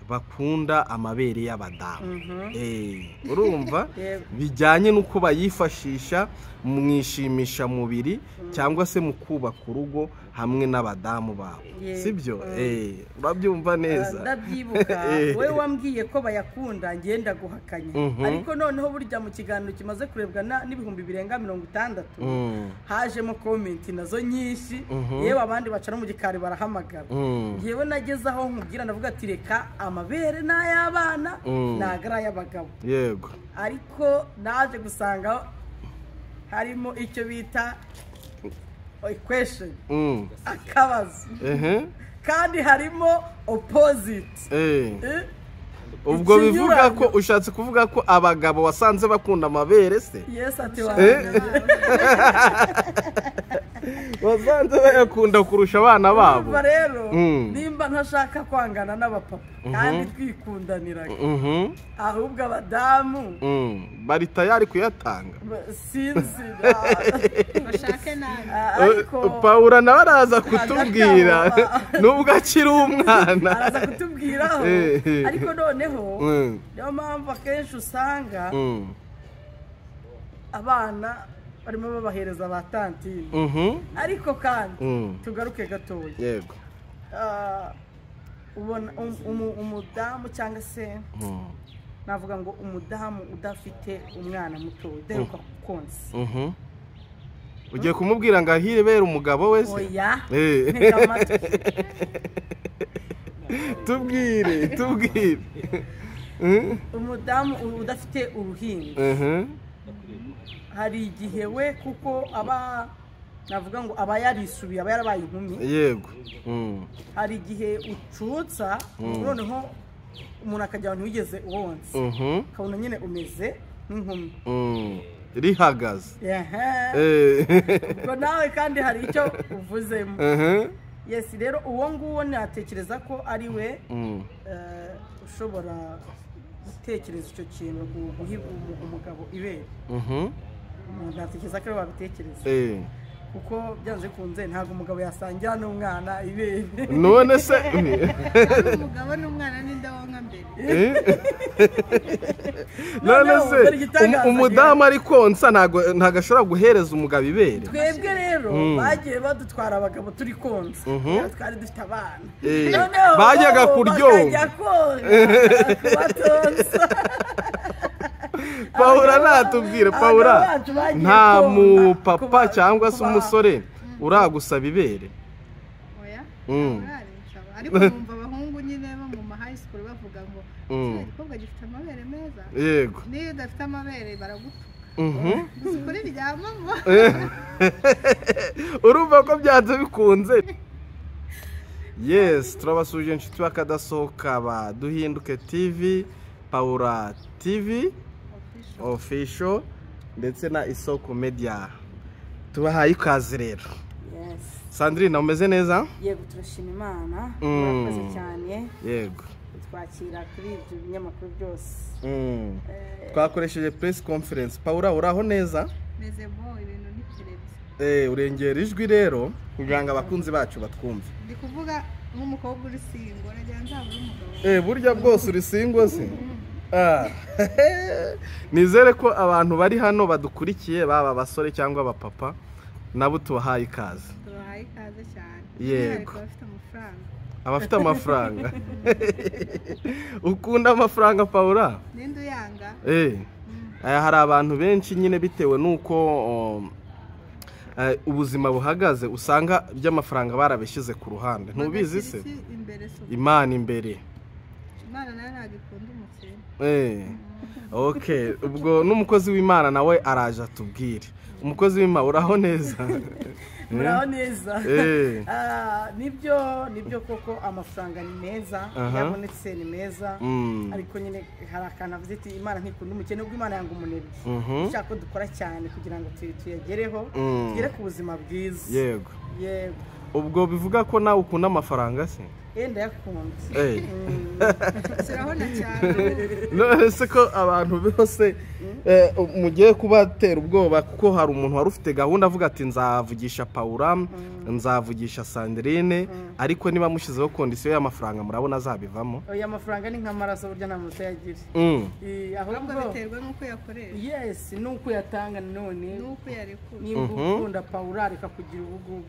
Bakunda amabere y'abadamu. Urumva Yego. bijyanye n'uko bayifashisha mu ishimishamubiri cyangwa se mu kubaka urugo hamwe n'abadamu babo. Yego. Sibyo? Urabyumva neza? Ndabyibuka. Wowe wambwiye ko bayakunda, ngenda guhakanya. Ariko noneho burya mu kiganiro kimaze kurebwa n'ibihumbi birenga 60, hajemo comment nazo nyinshi. Yewe, abandi baca no mu gikari barahamagara. Yewe, nageze aho nkubwira, ndavuga ati: "Reka, amabere ni ay'abana, ntabwo ari ay'abagabo." Ariko naje gusanga harimo icyo bita equation, akabazo, kandi harimo opposite. Ubwo bivuga ko Ikinyuranyo. ushatse kuvuga ko abagabo wasanze bakunda amabere se? Yes, ati Wasanze bayakunda kurusha abana babo? Urumva rero, nimba ntashaka kwangana n'abapapa kandi twikundaniraga, ahubwo abadamu Bari tayari kuyatanga. Sinzi. Bashake nabi. Ariko Pawura nawe araza kutubwira Hagati aho, nubwo akiri umwana. Araza kutubwiraho. Ariko noneho niyo mpamvu akenshi usanga abana barimo babahereza ba tantine. Ariko kandi tugaruke gatoya. Ubona umudamu cyangwa se navuga ngo umudamu udafite umwana muto, udaheruka konsa. Ugiye kumubwira ngo ahirebere umugabo we se? Oya. Ntega amatwi. Tubwire, tubwire. Umudamu udafite uruhinja, hari igihe we, kuko aba, navuga ngo aba yarisubiye, aba yarabaye inkumi. Hari igihe ucutsa, noneho umuntu akajya ahantu ntiwigeze wonsa, ukabona nyine umeze nk'inkumi. Rihagaze. Ehe. Ubwo nawe kandi hari icyo uvuzemo. Yes, rero uwo nguwo natekereza ko ari we ushobora gutekereza icyo kintu, guha umugabo ibere. Umuntu natekereza ko ariwe wabitekereza, kuko byanze bikunze ntabwo umugabo yasangira n'umwana ibere. None se Ari umugabo n'umwana, ninde wonka mbere? None Noneho, se dore igitangaza. Umudamu ari konsa ntabwo ashobora guhereza umugabo ibere? Twebwe rero bagiye badutwara abagabo turi konsa. Rero twari dufite abana. Noneho Bajyaga bo kuryonka. bakajya konka kubatonsa. Pawura natubwire. Abagabo Pawura, bacu bagiye nta konka mupapa cyangwa se umusore uragusaba ibere? Oya. Ntararisaba, ariko numva abahungu nyine bo mu ma high school bavuga ngo kiriya gikobwa gifite amabere meza. Niyo udafite amabere baragutuka. Gusa ukuri ryamamo. Urumva ko byanze bikunze. Yes, turabasuje inshuti bakadasohoka ba Duhinduke TV, Paura TV Official ndetse na Isoko Media. Tubahaye ikaze rero. Yes. Sandrine, umeze neza? Yego, turashima Imana. Murakoze cyane kutwakira kuri ibyo binyamakuru byose. Twakoresheje press conference. Paura, uraho neza? Meze bo, ibintu ni kirebye. Urengera ijwi rero kugira ngo abakunzi bacu batwumve. Ndi kuvuga nk'umukobwa uri single, nagira nzabure umugabo. Burya bwose uri single se? Ah. Nizere ko abantu bari hano badukurikiye, baba abasore cyangwa abapapa, nabo tubahaye ikaze. Tubahaye ikaze cyane. Yego. By'umwihariko abafite amafaranga. Abafite amafaranga. Ukunda amafaranga, Paula? Ninde uyanga? Hari abantu benshi nyine bitewe n'uko ubuzima buhagaze, usanga by'amafaranga barabishyize ku ruhande. Ntubizi se? Bagashyira isi imbere se? Imana imbere. Imana nayo ntabwo ikunda umukene. Okay, ubwo n'umukozi w'Imana nawe araje atubwire. Umukozi w'Imana, uraho neza? Muraho neza. Nibyo, nibyo koko, amafaranga ni meza, yabonetse ni meza. Ariko nyine hari akantu avuze ati: "Imana ntikunda umukene", ubwo Imana yanga umunebwe. Ishaka ko dukora cyane kugira ngo tuyagereho, tugere ku buzima bwiza. Yego. Ubwo bivuga ko nawe ukunda amafaranga se? Ndayakunda. Shyiraho na cyane. None se ko abantu bose mugiye kubatera ubwoba, kuko hari umuntu wari ufite gahunda avuga ati nzavugisha Paula, nzavugisha Sandrine, ariko niba mushyizeho condition y'amafaranga murabona azabivamo. Oya, amafaranga ni nk'amaraso, burya nta muntu utayagira. Ahubwo biterwa n'uko yakoresha. Yes, n'uko yatanga none, n'uko yarekura. Niba ukunda Paula reka kugira ubugugu.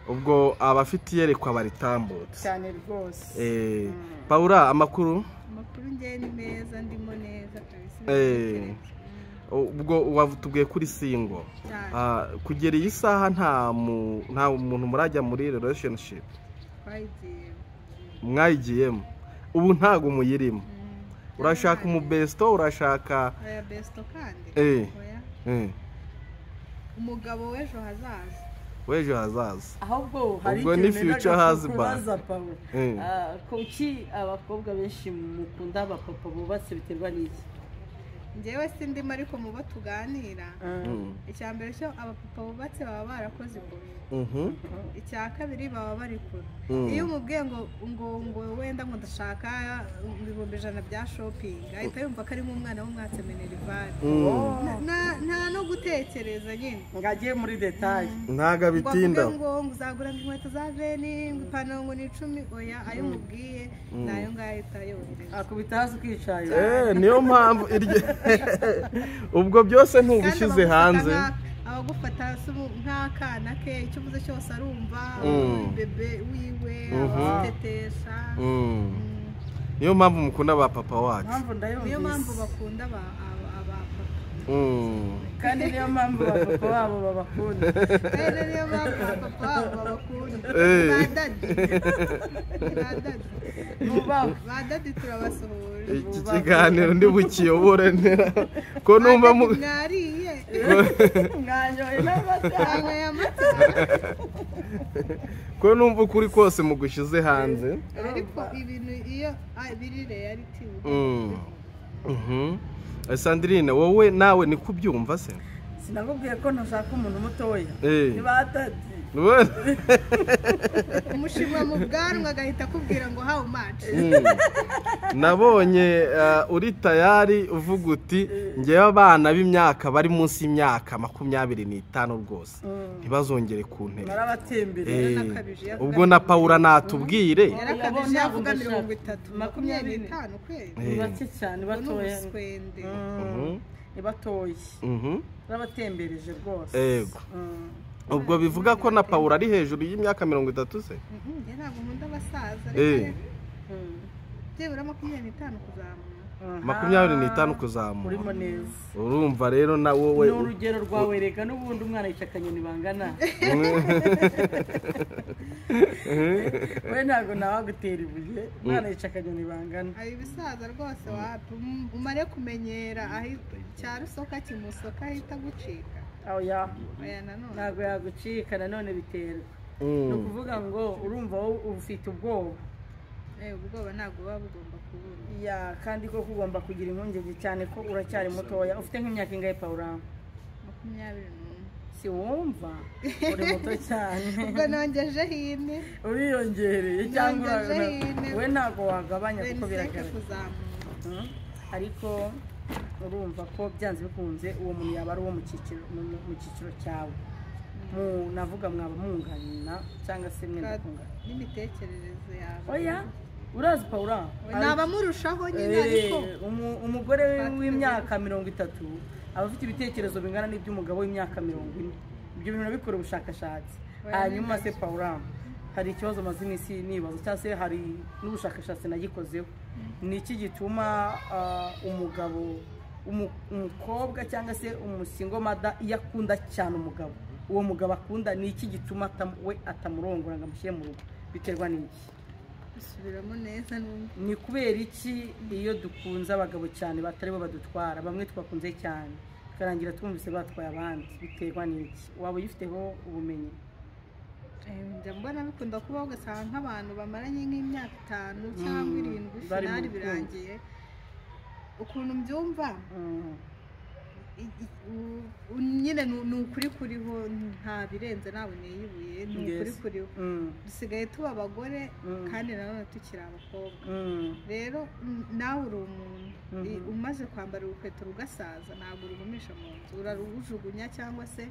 Ubwo abafite iyerekwa baritambutse cyane rwose. Paula, amakuru? Amakuru ngewe ni meza, ndimo neza kabisa. Ubwo watubwiye kuri single. Kugera iyi saha nta muntu murajya muri relationship? Mwayigiyemo. Ubu ntago muyirimo. Urashaka umubesto, urashaka oya besto kandi? Umugabo w'ejo hazaza. W'ejo hazaza. Ahubwo hari ubwo ni future husband. Kuki abakobwa benshi mukunda abapapa bubatse biterwa n'iki? Njyewe sindimo, ariko mu bo tuganira icya mbere cyo abapapa bubatse baba barakoze imbere, icya kabiri baba bari kure. Iyo umubwiye ngo ngo ngo wenda ngo ndashaka 100,000 bya shopping, ahita yumva ko ari nk'umwana w'umwatse minerval, nta no gutekereza nyine ngo agiye muri detail, ntago bitinda ngo uzagura inkweto za veni, ngo ipantaro ngo ni 10. Oya, ayo umubwiye nayo ngayo ahita yohereza, akubita hasi ukicaye. Niyo mpamvu iryo ubwo byose ntubishyize hanze, abagufata nk'akana ke, icyo uvuze cyose arumva, bebe wiwe abatetesha. Niyo mpamvu mukunda ba papa wacu. Niyo mpamvu bakunda aba papa. Kandi niyo mpamvu ba papa wabo babakunda. Kandi niyo mpamvu ba papa wabo babakunda. Ba dadi. Ba dadi. Ba dadi turabasuhuje. Iki kiganiro ndi bukiyobore ntera ko numva mwariye. Mwanyoye n'amata. Amata. Ko numva ukuri kose mugushize hanze. Ariko ibintu iyo biri reality. Sandrine, wowe nawe ni kubyumva se? Sinakubwiye ko ntashaka umuntu mutoya. Ni ba dadi. Umushima mu bwanwa agahita akubwira ngo how much. Nabonye uri tayari uvuga uti ngewe abana b'imyaka bari munsi y'imyaka 25 rwose ntibazongere kuntera. Narabatembereye. Ubwo na Paula natubwire. Yarakabije avuga 30, 25 kweli. Ni bake cyane batoya. Ni batoya. Narabatembereje rwose. Yego. Ubwo bivuga ko na Paula ari hejuru y'imyaka 30 se? Njye ntabwo nkunda abasaza, ariko byibura 25 kuzamura. 25 kuzamura. Urimo neza. Urumva rero na wowe ni urugero rwawe rega, n'ubundi umwana yica akanyoni bangana. We ntabwo nawagutera ibuye, umwana yica akanyoni bangana. Ayo ibisaza rwose wapi, umare kumenyera aho cyarusoka kimusoka ahita gucika. Oya, ntabwo yagucika nanone biterwa. Ni ukuvuga ngo urumva wowe ufite ubwoba. Ubwoba ntabwo buba bugomba kubura. Ya, kandi ko ugomba kugira impungenge cyane ko uracyari mutoya. Ufite nk'imyaka ingahe Paula? 21. Si wumva uri muto cyane. Ubwo nongejeho ine. Uriyongereye cyangwa we ntabwo wagabanya kuko biragaragara. Ariko urumva ko byanze bikunze uwo muntu yaba ari uwo mu cyiciro cyawe, navuga mwaba mungana cyangwa se mwenda kungana n'imitekerereze yawe. Oya, urazi Paula naba murushaho nyine, ariko umugore w'imyaka 30 aba afite ibitekerezo bingana n'iby'umugabo w'imyaka 40. Ibyo bintu nabikora ubushakashatsi. Hanyuma se Paula, hari ikibazo maze iminsi nibaza, cyangwa se hari n'ubushakashatsi nagikozeho. Ni iki gituma umugabo, umukobwa cyangwa se umusingomada iyo akunda cyane umugabo, uwo mugabo akunda, ni iki gituma we atamurongora ngo amushyire mu rugo? Biterwa n'iki? Bisubiramo neza. Ni kubera iki iyo dukunze abagabo cyane batari bo badutwara, bamwe twakunze cyane tukarangira twumvise batwaye abandi? Biterwa n'iki? Waba uyifiteho ubumenyi? Njya mbona bikunda kubaho, ugasanga nk'abantu bamaranye nk'imyaka 5 cyangwa 7 finali birangiye. Ukuntu mbyumva Nyine ni ukuri kuriho, nta birenze, nawe niyibuye, ni ukuri kuriho. Dusigaye tuba abagore kandi nanone tukiri abakobwa. Rero nawe uri umuntu umaze kwambara urukweto rugasaza, ntabwo urugumisha mu nzu, urarujugunya cyangwa se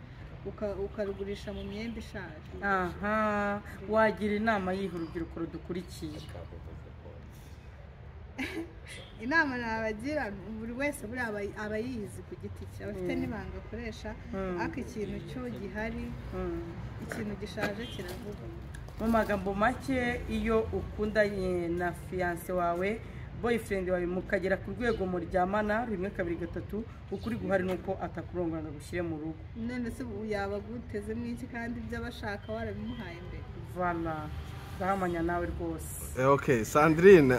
ukarugurisha mu myenda ishaje. Aha wagira inama yiha urubyiruko rudukurikiye? Inama nabagira, buri wese buriya aba yiyizi ku giti cye, abafite n'ibanga akoresha, ariko ikintu cyo gihari, ikintu gishaje kiravuga. Mu magambo make, iyo ukundanye na fiance wawe, boyfriend wawe, mukagera ku rwego muryamana 1 2 3, ukuri guhari nuko atakurongora ngo agushyire mu rugo. None se yaba agutezemo iki kandi ibyo abashaka warabimuhaye mbere? Voilà, ndahamanya nawe rwose. Okay, Sandrine,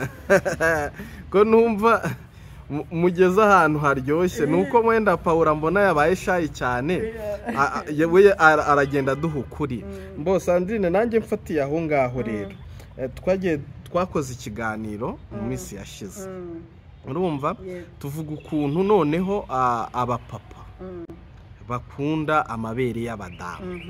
ko numva mugeze ahantu haryoshye, nuko wenda Paula mbona yabaye shy cyane, we aragenda aduha ukuri. Mbo Sandrine, nanjye mfatiye aho ngaho rero, twagiye twakoze ikiganiro mu minsi yashize, urumva tuvuga ukuntu noneho abapapa bakunda amabere y'abadamu,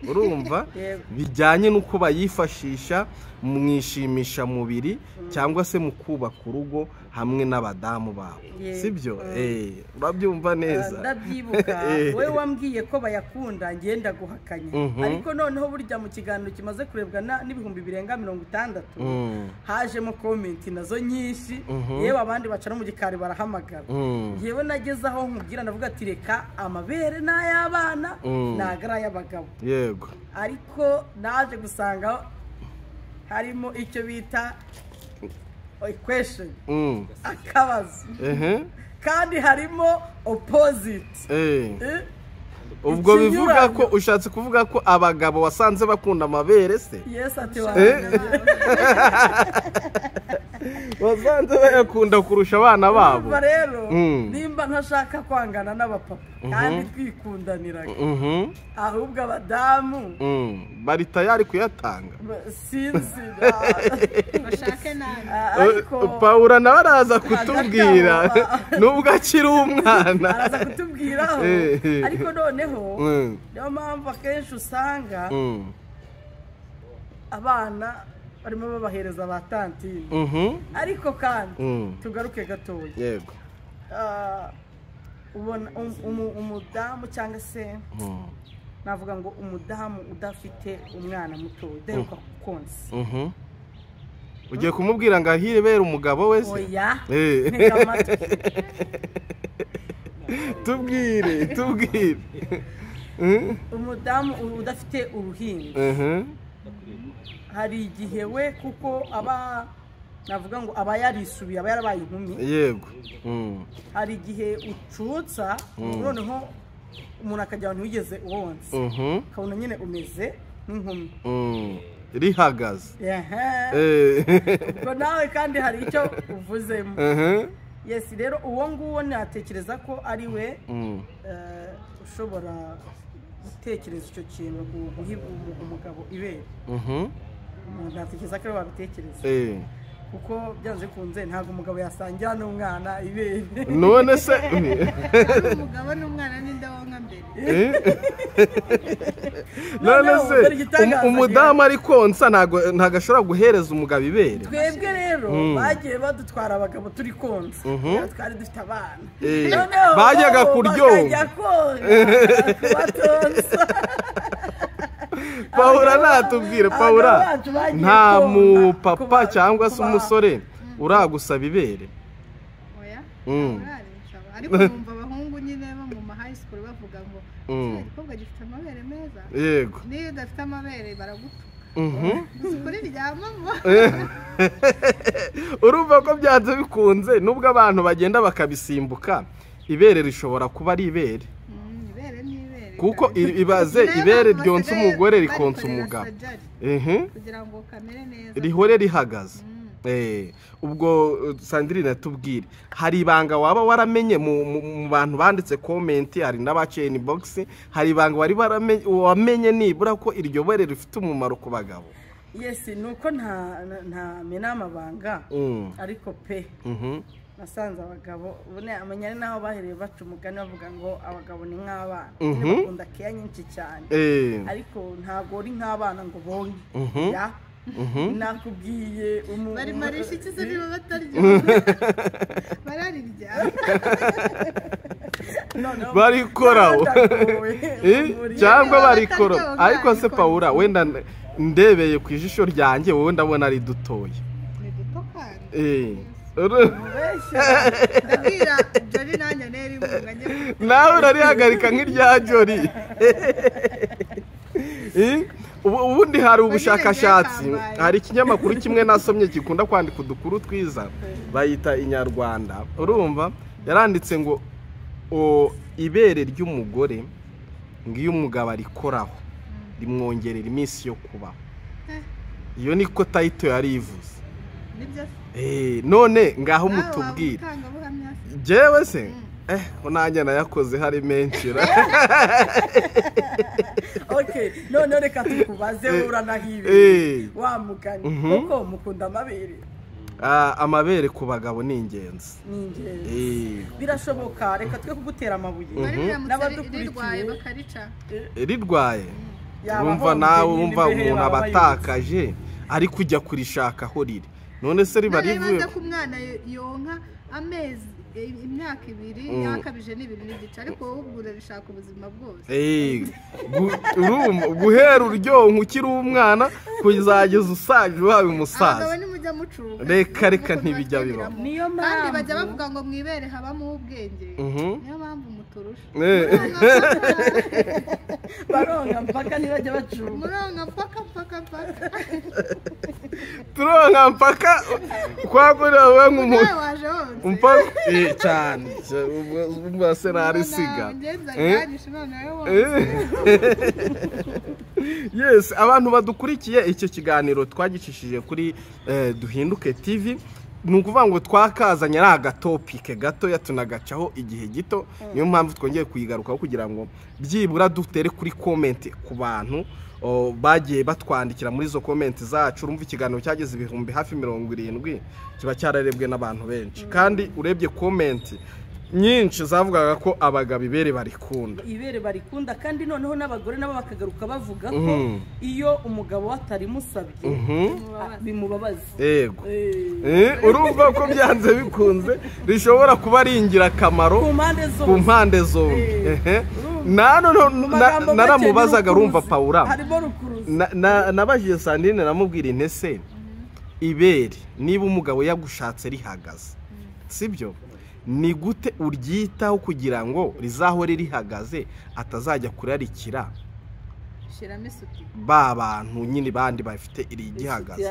urumva bijyanye n'uko bayifashisha mu ishimisha mubiri cyangwa se mu kubaka urugo hamwe n'abadamu babo, sibyo? Urabyumva neza? Ndabyibuka, wowe wambwiye ko bayakunda, ngenda guhakanya, ariko noneho burya mu kiganiro kimaze kurebwa n'ibihumbi birenga 60, hajemo comment nazo nyinshi, yewe abandi baca no mu gikari barahamagara. Yewe nageze aho nkubwira ndavuga ati reka amabere n'ay'abana ntago ari ay'abagabo. Yego. Ariko naje gusanga harimo icyo bita equation, akabazo, kandi harimo opposite. Ubwo bivuga ko ushatse kuvuga ko abagabo wasanze bakunda amabere se? Yes, ati wasanze bayakunda kurusha abana babo. Rero nimba ntashaka kwangana n'abapapa kandi twikundaniraga, ahubwo abadamu bari tayari kuyatanga. Sinzi bashake nabi. Paula nawe araza kutubwira nubwo akiri umwana, araza kutubwiraho. Ariko noneho niyo mpamvu akenshi usanga abana barimo babahereza ba tantine. Ariko kandi tugaruke gatoya. Yego. Ubona umudamu cyangwa se navuga ngo umudamu udafite umwana muto udaheruka konsa, ugiye kumubwira ngo ahire bere umugabo we se? Oya. Tubwire, tubwire. Umudamu udafite uruhinja, hari igihe we kuko aba navuga ngo aba yarisubiye, aba yarabaye inkumi. Yego. Hari igihe ucutsa noneho umuntu akajya ahantu wigeze wonsa, ukabona nyine umeze nk'inkumi rihagaze. Ubwo nawe kandi hari icyo uvuzemo. Yes, rero uwo nguwo natekereza ko ari we ushobora gutekereza icyo kintu, guha umugabo ibere. Natekereza ko ari we wabitekereza, kuko byanze kunze ntabwo umugabo yasangira n'umwana ibere. None se umugabo n'umwana ninde wonka mbere? None se umudamu ari konsa ntabwo ashobora guhereza umugabo ibere? Twebwe rero bagiye badutwara abagabo turi konsa, twari dufite abana, bajyaga kuryoha kubatonsa. Paula natubwire, Paula, nta mupapa cyangwa se umusore uragusaba ibere? Oya, ariko numva abahungu nyine bo mu ma high school bavuga ngo igikobwa gifite amabere meza. Yego. Niyo udafite amabere baragutuka. Kuri ryamamo. Urumva ko byanze bikunze nubwo abantu bagenda bakabisimbuka, ibere rishobora kuba ari ibere. Kuko ibaze ibere ryonsa umugore rikonsa umugabo, kugira ngo kamere neza rihore rihagaze. Ubwo Sandrine tubwire, hari ibanga waba waramenye mu bantu banditse comment, hari n'abaciye inbox, hari ibanga wari wamenye nibura ko iryo bere rifite umumaro ku bagabo? Yes, nuko nta mena amabanga, ariko pe Nasanze abagabo amenya ari naho bahereye baca umugani bavuga ngo abagabo ni nk'abana, bakunda keya nyinshi cyane, ariko ntabwo uri nk'abana ngo bonke. Nakubwiye barimarisha iki se niba batarya bararirya barikoraho cyangwa barikora. Ariko se Paula, wenda ndebeye ku ijisho ryanjye wowe ndabona ari dutoya. Ni duto kandi nawe urarihagarika nk'irya Jolly. Ubundi hari ubushakashatsi, hari ikinyamakuru kimwe nasomye gikunda kwandika udukuru twiza bayita Inyarwanda, urumva yaranditse ngo ibere ry'umugore ngo iyo umugabo arikoraho rimwongerera iminsi yo kubaho. Iyo niko tayito yari ivuze. None ngaho mutubwire jewe se nanjye nayakoze hari menshi. Okay, none reka tukubaze uranahibe wa mugani kuko mukunda amabere. Amabere ku bagabo ni ingenzi. Ni ingenzi. Birashoboka, reka twe kugutera amabuye n'abadukurikiye bakarica. Rirwaye urumva nawe urumva umuntu abatakaje ari kujya kurishaka aho riri. None se riba rivuye ku mwana yonka amezi imyaka 2 yakabije n'2.5, ariko wowe ubwo urarishaka ubuzima bwose. Guhera uryonka ukiri umwana kuzageza usaje ubaye umusaza. Abagabo nimujya mucuka. Reka reka ntibijya bibaho. Niyo mpamvu kandi bajya bavuga ngo mwibere habamo ubwenge. Niyo mpamvu muturusha. Baronka mpaka ntibajya bacuka. Muronka mpaka mpaka mpaka. Turonka mpaka kwagura we nk'umuntu. Mpaka cyane ubwo se narisiga. Yes, abantu badukurikiye icyo kiganiro twagicishije kuri Duhinduke TV, ni ukuvuga ngo twakazanye ari agatopike gato yatunagacaho igihe gito, niyo mpamvu twongeye kuyigarukaho kugira ngo byibura dutere kuri comment ku bantu bagiye batwandikira muri izo comment zacu. Urumva ikiganiro cyageze ibihumbi hafi 70 kiba cyararebwe n'abantu benshi, kandi urebye comment nyinshi zavugaga ko abagabo ibere barikunda, ibere barikunda, kandi noneho n'abagore nabo bakagaruka bavuga ko iyo umugabo atarimusabye bimubabaza. Yego, urumva ko byanze bikunze rishobora kuba ari ingirakamaro ku mpande zombi. Naramubazaga urumva Paula, nabajije Sandrine namubwira intese ibere niba umugabo yagushatse rihagaze sibyo, ni gute uryitaho kugira ngo rizahore rihagaze atazajya kurarikira ba bantu nyine bandi bafite iri gihagaze.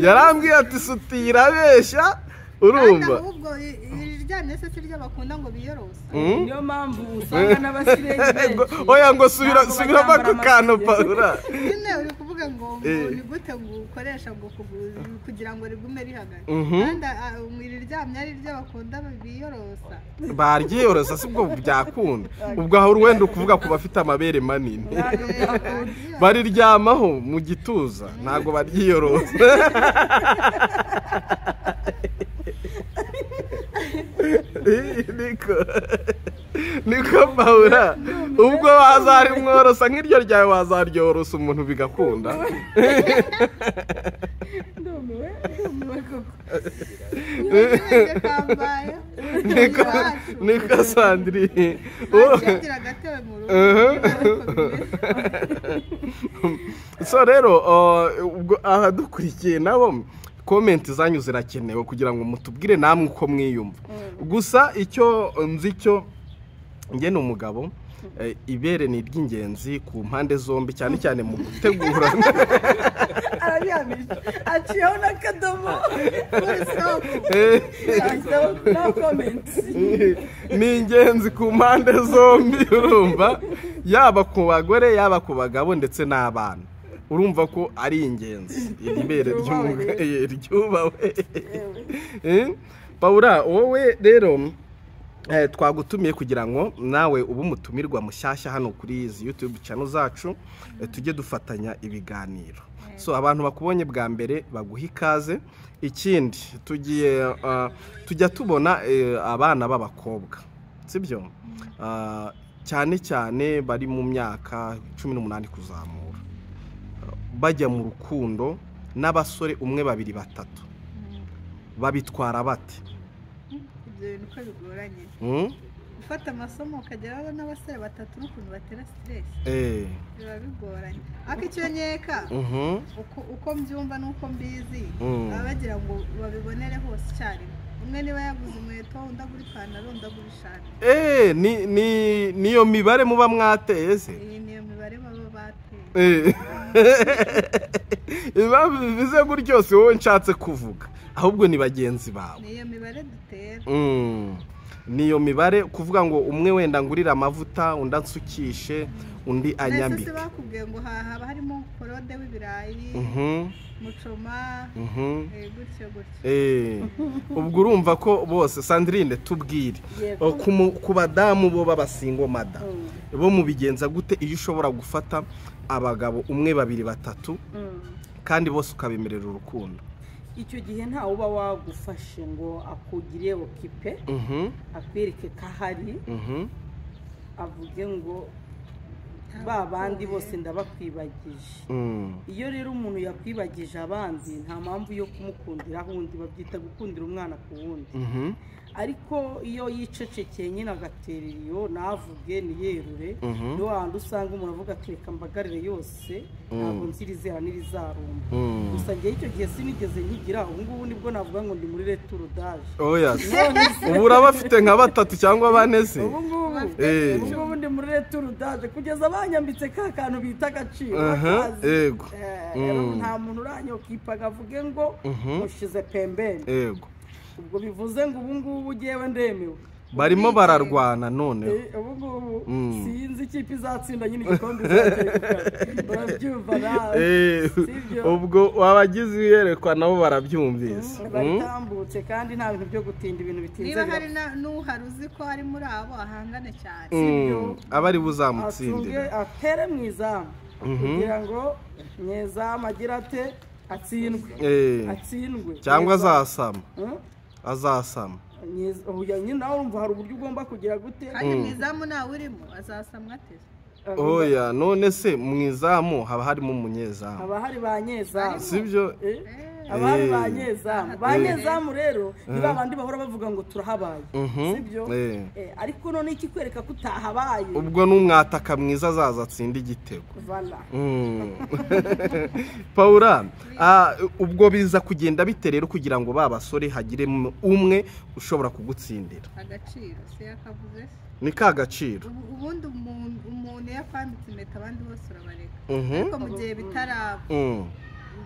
Yarambwiye ati suti irabeshya. Urumva ahubwo iryamye se siryo bakunda ngo biyorose, niyo mpamvu usanga n'abasirenge benshi. Oya ngo subira ku kantu Paula, nyine uri kuvuga ngo ni gute ngo ukoresha ngo kugira ngo rigume rihagaze, kandi iriryamye ari ryo bakunda biyorosa, baryiyorosa sibwo byakunda. Ubwo aho wenda ukuvuga ku bafite amabere manini bariryamaho mu gituza ntabwo baryiyorosa. Niko Paula, ubwo wazarimworosa nk'iryo ryawe wazaryorosa umuntu bigakunda. Niko Sandrine. So rero ubwo ahadukurikiye nabo comment zanyu zirakenewe kugira ngo mutubwire namwe uko mwiyumva. Gusa icyo nzi cyo nge ni umugabo, ibere ni iry'ingenzi ku mpande zombi, cyane cyane mu gutegura. Arabiyamije aciyeho n'akadomo no comment. Ni ingenzi ku mpande zombi, urumva, yaba ku bagore yaba ku bagabo ndetse n'abana. Urumva ko ari ingenzi ibere ry'umugabo ryubawe. Paula, wowe rero Twagutumiye kugira ngo nawe ube umutumirwa mushyashya hano kuri izi YouTube channel zacu, tujye dufatanya ibiganiro. So abantu bakubonye bwa mbere baguha ikaze. Ikindi tugiye tujya tubona abana b'abakobwa, sibyo? Cyane cyane bari mu myaka 18 kuzamura, bajya mu rukundo n'abasore umwe babiri batatu, babitwara bate? Ibyo bintu uko bigoranye. Gufata amasomo ukageraho n'abasore batatu n'ukuntu batera stress. Biba bigoranye. Ariko icyo nkeka uko mbyumva n'uko mbizi, baba bagira ngo babibonere hose icyarimwe. Umwe niba yaguze inkweto, undi agura ipantaro, undi agura ishati. Niyo mibare muba mwateye se? Iyi niyo mibare baba bateye. Impamvu bivuze gutyo si wowe nshatse kuvuga, ahubwo ni bagenzi bawe. Niyo mibare dutera. Niyo mibare kuvuga ngo umwe wenda ngurira amavuta, undi ansukishe, undi anyambike. Nese bakubwiye ngo haba harimo korode w'ibirayi, mucoma, gutyo gutyo. Ubwo urumva ko bose. Sandrine, tubwire ku badamu bo b'abasingo mada, bo mubigenza gute iyo ushobora gufata abagabo umwe babiri batatu kandi bose ukabemerera urukundo? Icyo gihe nta uba wagufashe ngo akugire okipe, akwereke ko ahari, avuge ngo ba bandi bose ndabakwibagije. Iyo rero umuntu yakwibagije abandi, nta mpamvu yo kumukundira undi, babyita gukundira umwana ku wundi. Ariko iyo yicecekeye nyine agatera iyo navuge niyerure, niyo handi usanga umuntu avuga ati reka mbagarire yose, ntabwo nzirizera n'irizarumba. Gusa njyewe icyo gihe sinigeze nkigira, ubu ngubu nibwo navuga ngo ndi muri retour d'âge. Oya, ubu uraba afite nka batatu cyangwa bane se? Ubu ngubu ndi muri retour d'âge, kugeza banyambitse ka kantu bita agaciro. Yego. Nta muntu uranyokipa avuge ngo mushize pembeni. Yego. Ubwo bivuze ngo ubu ngubu ugewe ndemewe. Barimo bararwana none. Ubu ngubu sinzi ikipe izatsinda nyine igikombe izategukana. Urabyumva nawe. Ubwo wabagize iyerekwa nabo barabyumvise. Batambutse kandi nta bintu byo gutinda, ibintu bitinze. Niba hari n'uhari uzi ko ari muri abo ahangane cyane. Aba ari buzamutsindire. Atere mu izamu kugira ngo nyezamu agira ate, atsindwe. Atsindwe. Cyangwa azasama. Azasama. Nyine nawe urumva hari uburyo ugomba kugira gute. Kandi mu izamu nawe urimo azasamwa ate? Oya, none se mu izamu haba harimo umunyezamu. Haba hari ba nyezamu. Sibyo? Haba hari ba nyezamu. Ba nyezamu rero ni ba bandi bahora bavuga ngo turahabaye. Sibyo? Ariko none ikikwereka ko utahabaye. Ubwo n'umwataka mwiza azaza atsinda igitego. Voilà. Paula, ubwo biza kugenda bite rero kugira ngo ba basore hagire umwe ushobora kugutsindira? Agaciro se yakavuze. Ni ka gaciro. Ubundi umuntu yakwambitse impeta abandi bose urabareka. Ariko mu gihe bitaraba uba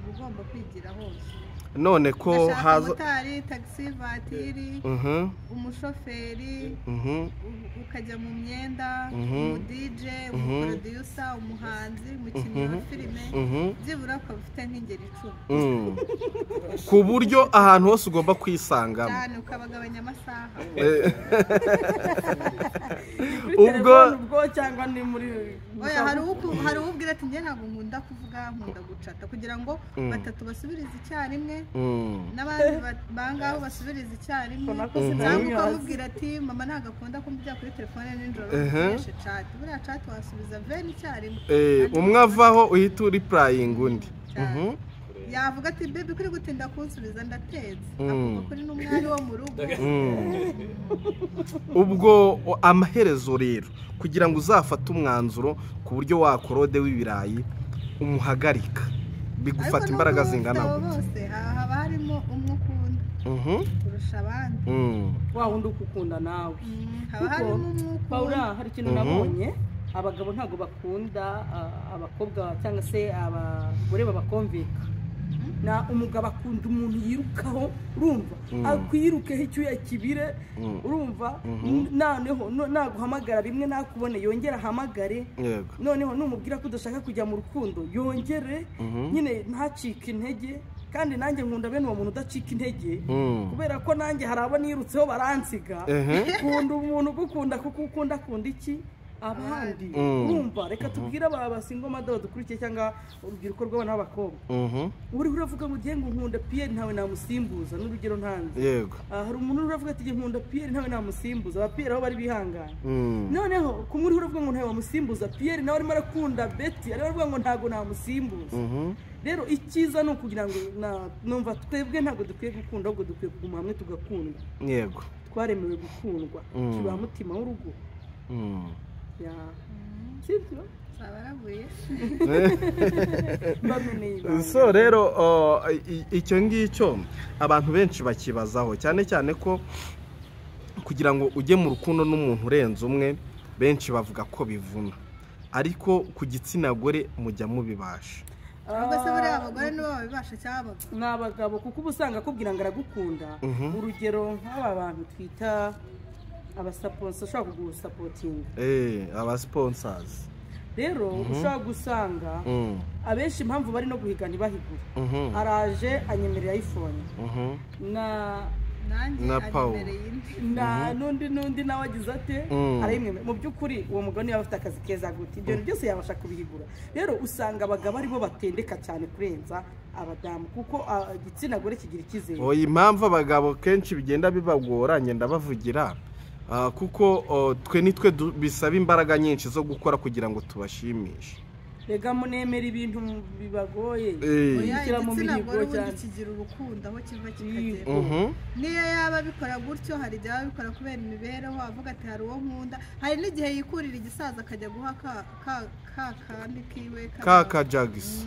ugomba kwigira hose. None ko haza motari, taxi vatiri, umushoferi, ukajya mu myenda, umu DJ, umuproducer, umuhanzi, umukinnyi wa filime, byibura ukaba ufite nk'ingeri 10. Ku buryo ahantu hose ugomba kwisangamo. Cyane, ukabagabanya amasaha. Ubwo cyangwa ni muri oya, hari ubwira ati njye ntabwo nkunda kuvuga, nkunda gucata, kugira ngo batatu basubirize icyarimwe, n'abandi bangaho basubiriza icyarimwe, cyangwa ukamubwira ati mama ntabwo akunda kumbwira kuri telefone nijoro, ukoreshe chat. Buriya chat wasubiza veni icyarimwe. Umwe avaho uhita uripurayinga undi. Yavuga ati bebe kuri gutinda kunsubiza ndatetse, akumva kuri n'umwari wo mu rugo. Ubwo amaherezo rero kugira ngo uzafate umwanzuro ku buryo wakorode w'ibirayi umuhagarika, bigufata imbaraga zingana gute? Bose haba harimo umwe ukunda kurusha abandi. Wa wundi ukukunda nawe. Haba harimo umwe ukunda. Paula, hari ikintu nabonye, abagabo ntabwo bakunda abakobwa cyangwa se abagore babakomvika. Na umugabo akunda umuntu yirukaho, urumva akwirukeho icyuya kibire, urumva noneho naguhamagara rimwe nakubone yongera ahamagare, noneho numubwira ko udashaka kujya mu rukundo yongere nyine ntacike intege. Kandi nanjye nkunda bene uwo muntu udacika intege, kubera ko nanjye hari abo nirutseho baransiga. Kunda umuntu ugukunda kuko ukunda akunda iki abandi. Urumva, reka tubwire aba basingo mother dukurikiye cyangwa urubyiruko rw'abana b'abakobwa. Uri uravuga ngo ugiye ngo nkunda Pierre ntawe namusimbuza, n'urugero ntanze. Yego. Hari umuntu uravuga ati nkunda Pierre ntawe namusimbuza, aba Pierre aho bari bihangana. Noneho kumwe uri uravuga ngo ntawe wamusimbuza, Pierre nawe arimo arakunda Betty, arimo aravuga ngo ntago namusimbuza. Rero icyiza ni ukugira ngo numva twebwe ntabwo dukwiye gukunda, ahubwo dukwiye kuguma hamwe tugakundwa. Yego. Twaremewe gukundwa, kiba mutima w'urugo. Ya. Sibyo? Sabarabuye. So rero icyo ngicyo abantu benshi bakibazaho cyane cyane ko kugira ngo ujye mu rukundo n'umuntu urenze umwe, benshi bavuga ko bivuna, ariko ku gitsina gore mujya mubibasha. Ahubwo se buriya abagore nibo babibasha cyangwa abagabo? Ni abagabo, kuko uba usanga akubwira ngo aragukunda. Urugero nk'aba bantu twita abasaponsa, ushobora kugusapotinga. Abasponsors. Rero ushobora gusanga abenshi impamvu bari no guhiga ntibahigure. Araje anyemerera iPhone. Na Paul. Na nundi nawe agize ate arayimwemera. Mu by'ukuri uwo mugabo niba afite akazi keza gute, ibyo byose yabasha kubihigura. Rero usanga abagabo aribo batendeka cyane kurenza abadamu, kuko igitsina gore kigira icyizere. Oya, impamvu abagabo kenshi bigenda bibagora ngenda bavugira, kuko twe nitwe bisaba imbaraga nyinshi zo gukora kugira ngo tubashimishe. Rega munemera ibintu bibagoye. Oya, igitsina gore ubundi kigira urukundo aho kiva kikagera. Niyo yaba abikora gutyo, hari igihe aba abikora kubera imibereho, avuga ati hari uwo nkunda. Hari n'igihe yikurira igisaza akajya guha ka kandi kiwe ka jagisi.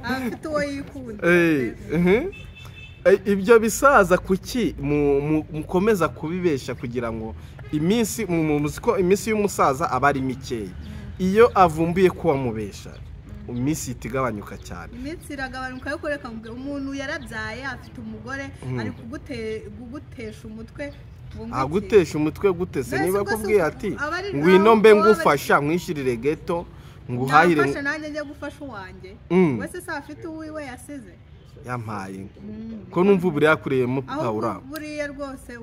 Afite uwo yikunda. Ibyo bisaza kuki mukomeza kubibesha kugira ngo iminsi ko iminsi y'umusaza aba ari mikeya, iyo avumbuye ko wamubesha iminsi itigabanyuka cyane. Iminsi iragabanuka yo kureka umuntu yarabyaye afite umugore ari kugutesha umutwe. Agutesha umutwe gutese niba kubwiye ati ngwino mbe ngufasha nkwishyirire geto nguhahire. Nafasha nanjye njye gufasha uwanjye. Wese se afite uwiwe yasize yampaye ko numva buriya yakuriyemo Paula. Buriya rwose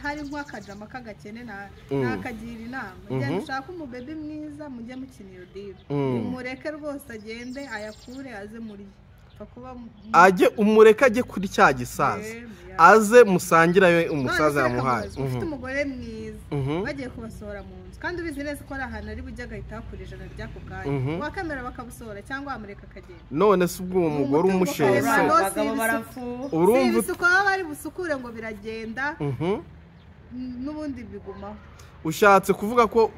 hari nk'akajama k'agakene nakagira inama, genda ushake umubebi mwiza mujye mukina iyo diri, umureke rwose agende ayakure aze muri ajye, umureke ajye kuri cya gisaza aze musangirayo umusaza yamuhaye. Ufite umugore mwiza bagiye kubasohora mu nzu, kandi ubizi neza ko ari ahantu ari bujye agahita hakura ijana ry'ako kanya, wakamera bakabusohora cyangwa wamureka akagenda. None se ubwo uwo mugore umushese urumva ibisuko baba bari busukure ngo biragenda n'ubundi bigumaho. Ushatse kuvuga ko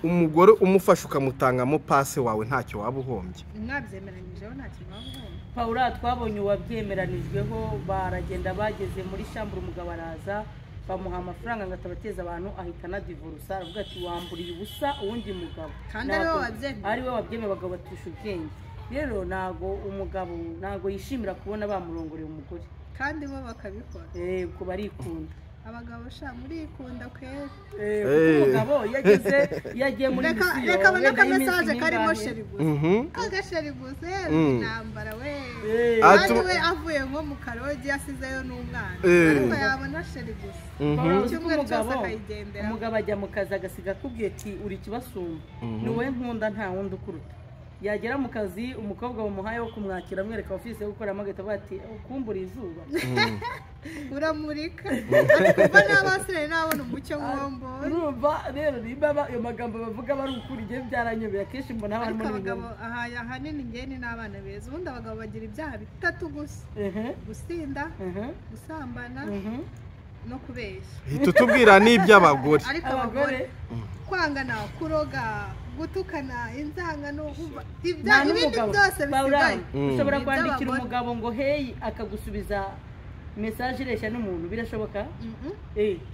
umugore umufasha ukamutangamo pase wawe ntacyo waba uhombye? Mwabyemeranyijeho ntacyo waba uhombye. Paula, twabonye uwabyemeranijweho baragenda bageze muri shambure, umugabo araza bamuha amafaranga ngo atabateza abantu, ahita anadivorusa, aravuga ati wamburiye ubusa uwundi mugabo. Kandi ari we wabyemeye. Ari we wabyemeye, abagabo batusha ubwenge. Rero ntago umugabo ntago yishimira kubona bamurongoreye umugore, kandi bo bakabikora. Yego, barikunda abagabo sha murikunda kwera. Umugabo yageze yagiye muri misiyo, reka abone ka message karimo sheri gusa, agasheri gusa intambara we. Kandi we avuye nko mu karogi yasizeyo n'umwana, ariko yabona sheri gusa icyumweru cyose akayigendera. Umugabo ajya mu kazi agasiga akubwiye ati uri kibasumba, ni wowe nkunda nta wundi ukuruta. Yagera mu kazi umukobwa bamuhaye wo kumwakira amwereka ofisi yo gukoramo, agahita avuga ati ukumbura izuba uramurika. Ariko kuva n'abasore nabona umucyo nkombo. Urumva rero nimba ayo magambo bavuga bari ukuri, igihe byaranyobeye akenshi mbona harimo n'abagabo. Ahanini njye ni n'abana beza. Ubundi abagabo bagira ibyaha bitatu gusa: gusinda, gusambana no kubeshya. Hita utubwira n'iby'abagore. Ariko abagore kwangana, kuroga, gutukana, inzangano, ibindi byose bisigaye. Ushobora kwandikira umugabo ngo hey akagusubiza message ireshya n'umuntu, birashoboka?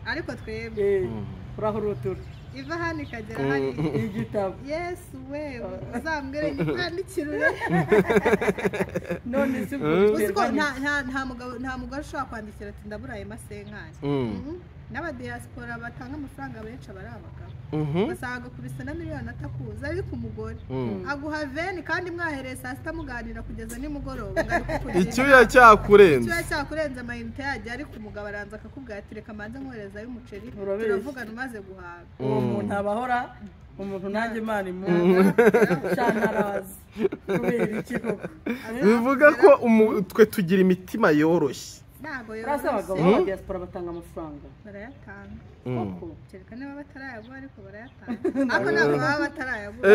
Ariko twebwe urahurutura iva hano ikagera hari igitabo. Yesu we uzambwire nyikwandikire. None se ubwo nta mugabo, nta mugore ushobora kwandikira ati ndaburaye masenkani. N'abadiaspora batanga amafaranga benshi abari abagabo. Basanga kubisa na miliyoni atakuza ariko umugore aguha 20 kandi mwahereye saa sita muganira kugeza nimugoroba. Icyuya cyakurenze. Icyuya cyakurenze amayinite yajya ariko umugabo aranza akakubwira ati reka manze nkohereza y'umuceri turavugana umaze guhaga. Uwo muntu abahora umuntu nanjye Imana imuha cyane arazi kubera iki koko. Bivuga ko twe tugira imitima yoroshye. Ntabwo Urasa abagabo yoroshye. ba diaspora batanga amafaranga. Barayatanga. Koko. Kereka niba batarayaguha ariko barayatanga. Ariko ntabwo baba batarayaguha.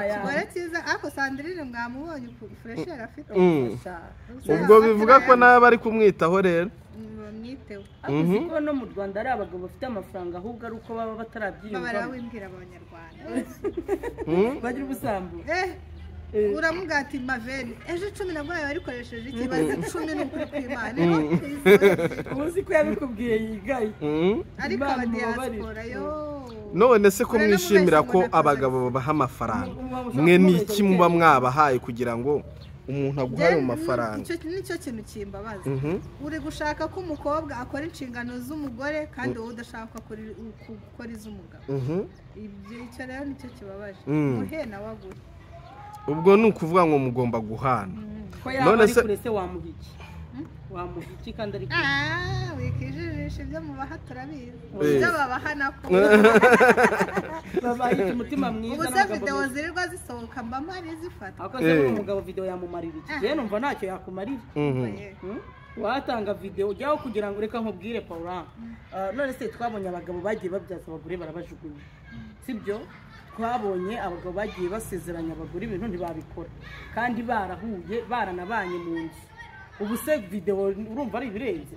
Ikigore cyiza ariko Sandrine mwamubonye furesheri afite. Ubwo bivuga ko nawe bari kumwitaho rero. Bamwiteho. Ariko uzi ko no mu Rwanda ari abagabo bafite amafaranga ahubwo ari uko baba batarabyiyumvamo. Barawimbwira abanyarwanda. Bagira ubusambo. Uramubwira ati maveni ejo 10 nabwo yarikoresheje ikibazo 10 ni ukuri kw'Imana. Uzi ko yabikubwiye yigaye. Ariko abadiaspora yo. None se ko mwishimira ko abagabo babaha amafaranga mwe niki muba mwabahaye kugira ngo umuntu aguhaye mu mafaranga? Icyo nicyo kintu kimbabaza. Uri gushaka ko umukobwa akora inshingano z'umugore kandi wowe udashaka gukora iz'umugabo. Ibyo icyo rero nicyo kibabaje. Muhe nawe agure. Ubwo ni ukuvuga ngo mugomba guhana. Ko yaba ari kure se wamuha iki? Wamuha iki kandi ari kure? Wikijijisha ibyo mubaha turabizi. Ibyo babaha nako. Babaha umutima mwiza. Ubu se video zirirwa zisohoka mba mpari zifata. Ako se umugabo video yamumarira iki? Njye numva ntacyo yakumarira. Watanga video ujyaho kugira ngo reka nkubwire Paula. None se twabonye abagabo bagiye babyaza abagore barabajugunya. Sibyo? Twabonye abagabo bagiye basezeranya abagore ibintu ntibabikora kandi barahuye baranabanye mu nzu. Ubu se video urumva ari ibirenze.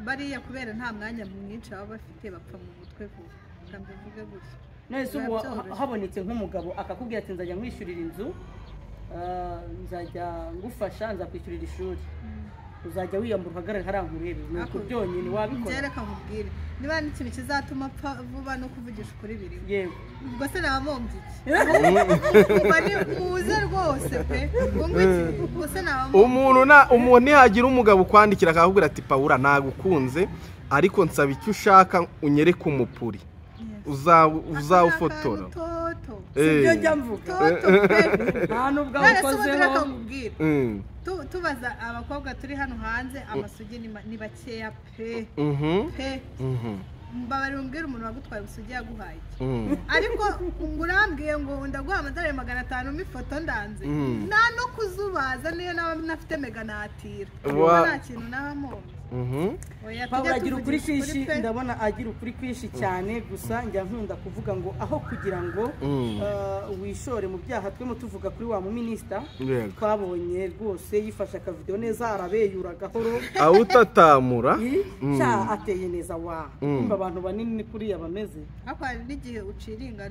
Bariya kubera nta mwanya mwinshi baba bafite bapfa mu mutwe vuba. Mbivuge gutyo. None se ubu habonetse nk'umugabo akakubwira ati nzajya nkwishyurira inzu, nzajya ngufasha, nzakwishyurira ishuri. Uzajya wiyambura uhagarare hariya nkurebe. Nuko byonyine wabikora. Ngereka nkubwire niba n'ikintu kizatuma apfa vuba no kuvugisha ukuri birimo. Yego. Ubwo se nabamombye iki? Bari muze rwose pe. Ngo iki? Ubwo se nabamombye. Umuntu ntihagira umugabo ukwandikira akakubwira ati Paula nagukunze ariko nsaba icyo ushaka unyereke umupuri. Uzawufotora. Sibyo njya mvuga. Nta nubwo awukozeho. Tubaza abakobwa turi hano hanze amasugi ni bakeya pe. Pe. Mbabari umbwira umuntu wagutwaye ubusugi yaguhaye iki? Ariko ngurambwiye ngo ndaguha amadolari 500 mifoto ndanze. Nta no kuzubaza niyo naba nafite mega natira. Nta kintu naba mombye. Paula agira ukuri kwinshi, ndabona agira ukuri kwinshi cyane. Gusa njya nkunda kuvuga ngo aho kugira ngo wishore mu byaha twemo tuvuga kuri wa muminisita twabonye rwose yifashe akavideo neza arabeyura gahoro awutatamura cya ateye neza wa kumva abantu banini kuriya bameze. Ariko hari n'igihe uciringa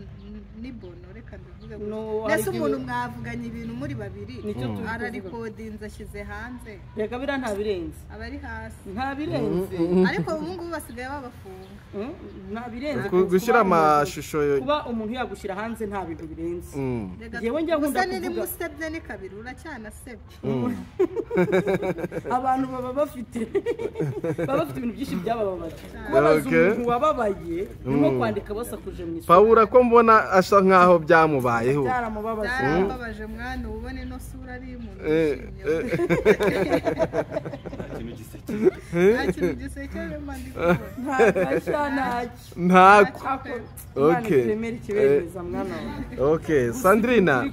n'ibono reka mbivuge gutyo. Nese umuntu mwavuganye ibintu muri babiri ararikodinze ashyize hanze. Reka biriya nta birenze. Abari hasi. Nta birenze. Ariko ubu ngubu basigaye babafunga. Nta birenze. Gushyira amashusho kuba umuntu yagushyira hanze nta bintu birenze. Yewe njya nkunda kuvuga. Gusa ni musebye ni kabiri uracyanasebye. Abantu baba bafite ibintu byinshi byabababaje. Kubabaza umuntu wababaye ni nko kwandika basakuje mu isura. Paula ko mbona asa nkaho byamubayeho. Byaramubabaje. Byaramubabaje mwana ubone no sura ari umuntu wishimye. Nta kintu gisekeje mandi kubona. Ntako. Okay. Okay, Sandrina.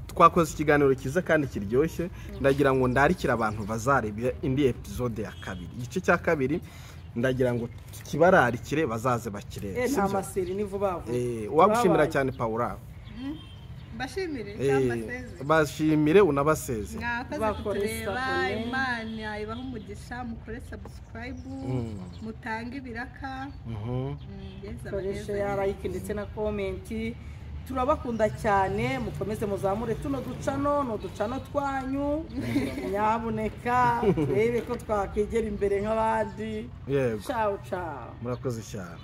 Twakoze ikiganiro cyiza kandi kiryoshye. Ndagira ngo ndarikira abantu bazareba indi episode ya kabiri. Igice cya kabiri ndagira ngo kibararikire bazaze bakirebe. Nta maseri ni vuba vuba. Wagushimira cyane Paula. Bashimire cyangwa baseze. Bashimire unabaseze. Mwakoze kutureba, Imana ibahe umugisha, mukore subscribe, mutange ibiraka. Koresha ya like ndetse na comment. Turabakunda cyane, mukomeze muzamure tuno ducano no ducano twanyu. Nyabuneka turebe ko twakwegera imbere nk'abandi. Yego. Ciao ciao. Murakoze cyane.